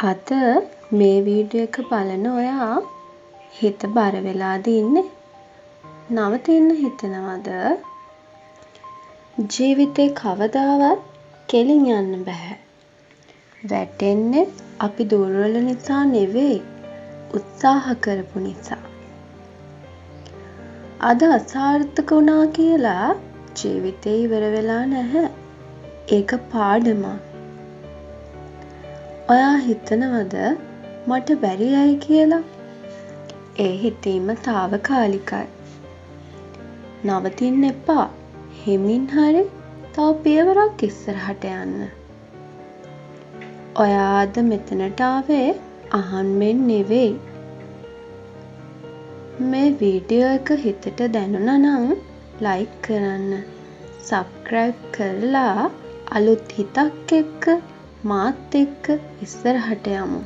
අද මේ වීඩියෝ එක බලන ඔයා හිත බර වෙලාද ඉන්නේ? නවතින්න හිතෙනවද? ජීවිතේ කවදාවත් කෙලින් යන්න බැහැ. වැටෙන්නේ අපි දුර්වල නිසා නෙවෙයි, උත්සාහ කරපු නිසා. අද අසාර්ථක වුණා කියලා ජීවිතේ ඉවර වෙලා නැහැ. ඒක පාඩමක්. ඔයා හිතනවද මට බැරි යයි කියලා? ඒ හිතීම තාවකාලිකයි. නවතින්න එපා. හෙමින් හරි තව පියවරක් ඉස්සරහට යන්න. ඔයා අද මෙතනට ආවේ අහම්බෙන් නෙවෙයි. මේ වීඩියෝ එක හිතට දැනුණා නම් ලයික් කරන්න. සබ්ස්ක්‍රයිබ් කරලා අලුත් හිතක් එක්ක මාත් එක්ක ඉස්සරහට යමු.